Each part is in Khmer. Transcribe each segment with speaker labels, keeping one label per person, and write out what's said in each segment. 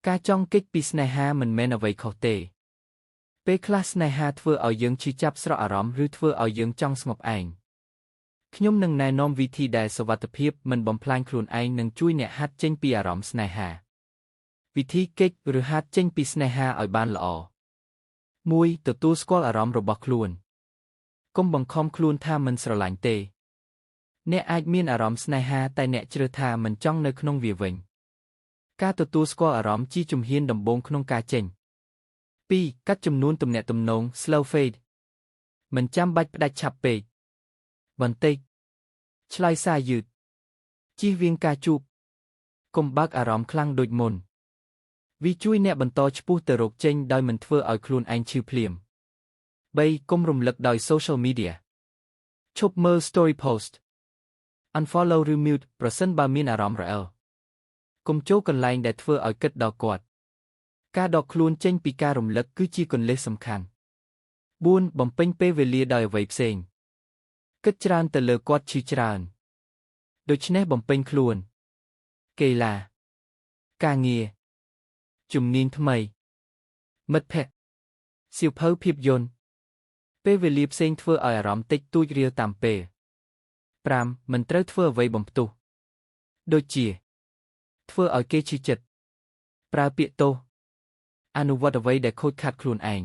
Speaker 1: ការចង់គេចពីស្នេហាមិនមែនអ្វីខុសទេពេលខ្លះស្នេហាធ្វើឲ្យយើងឈឺចាប់ស្រក់អារម្មណ៍ឬធ្វើឲ្យយើងចង់ស្ងប់ឯងខ្ញុំនឹងណែនាំវិធីដែលសុវត្ថិភាពមិនបំផ្លាញខ្លួនឯងនិងជួយអ្នកហាត់ចេញពីអារម្មណ៍ស្នេហាវិធីគេចឬហាត់ចេញពីស្នេហាឲ្យបានល្អ1ទទួលស្គាល់អារម្មណ៍របស់ខ្លួនកុំបង្ខំខ្លួនថាមិនស្រឡាញ់ទេអ្នកអាចមានអារម្មណ៍ស្នេហាតែអ្នកជ្រើសថាមិនចង់នៅក្នុងវាវិញការទទួលស្គាល់អារម្មណ៍ជាជំហានដំបូងក្នុងការចេញ2កាត់ចំនួនទំនាក់ទំនង slow fade មិនចាំបាច់ផ្ដាច់ឆាប់ពេកបន្តិចឆ្លើយសារយឺតជៀសវាងការជួបកុំបើកអារម្មណ៍ខ្លាំងដូចមុនវាជួយអ្នកបន្តឆ្ពោះទៅរកចេញដោយមិនធ្វើឲ្យខ្លួនឯងឈឺភ្លាម3កុំរំលឹកដោយ social media ឈប់មើល story post unfollow ឬ mute ប្រសិនបើមានអារម្មណ៍រអិលកុំចូលកន្លែងដែលធ្វើឲ្យគិតដល់គាត់ការដកខ្លួនចេញពីការរំលឹកគឺជាគន្លឹះសំខាន់4បំពេញពេលវេលាដោយអ្វីផ្សេងគិតច្រើនទៅលើគាត់ឈឺច្រើនដូច្នេះបំពេញខ្លួនកីឡាការងារជំនាញថ្មីមិត្តភក្តិសៀវភៅភាពយន្តពេលវេលាផ្សេងធ្វើឲ្យអារម្មណ៍តិចតួចរៀលតាមពេល5មិនត្រូវធ្វើអ្វីបំផ្ទុះដូចជាធ្វើឲ្យគេឈឺចិត្តប្រើពាក្យទោសអនុវត្តអ្វីដែលខូចខាតខ្លួនឯង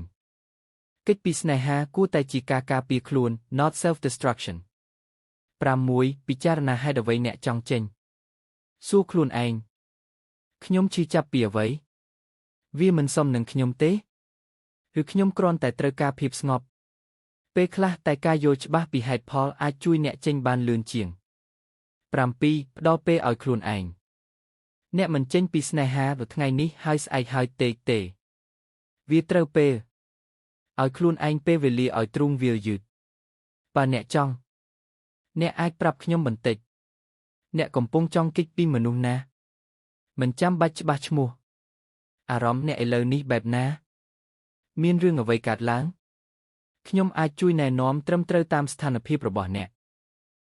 Speaker 1: កិច្ចពីស្នេហាគួរតែជាការការពារខ្លួន not self destruction 6ពិចារណាហេតុអ្វីអ្នកចង់ចេញសួរខ្លួនឯងខ្ញុំឈឺចាប់ពីអ្វីវាមិនសមនឹងខ្ញុំទេឬខ្ញុំគ្រាន់តែត្រូវការភាពស្ងប់ពេលខ្លះតែការយល់ច្បាស់ពីហេតុផលអាចជួយអ្នកចេញបានលឿនជាង7ផ្ដល់ពេលឲ្យខ្លួនឯងអ្នកមិនចេញពីស្នេហាទៅថ្ងៃនេះហើយស្អែកហើយទេទេវាត្រូវពេលឲ្យខ្លួនឯងពេលវេលាឲ្យទ្រូងវាលយឺតបើអ្នកចង់អ្នកអាចប្រាប់ខ្ញុំបន្តិចអ្នកកំពុងចង់គេចពីមនុស្សណាមិនចាំបាច់ច្បាស់ឈ្មោះអារម្មណ៍អ្នកឥឡូវនេះបែបណាមានរឿងអ្វីកើតឡើងខ្ញុំអាចជួយណែនាំត្រឹមត្រូវតាមស្ថានភាពរបស់អ្នក។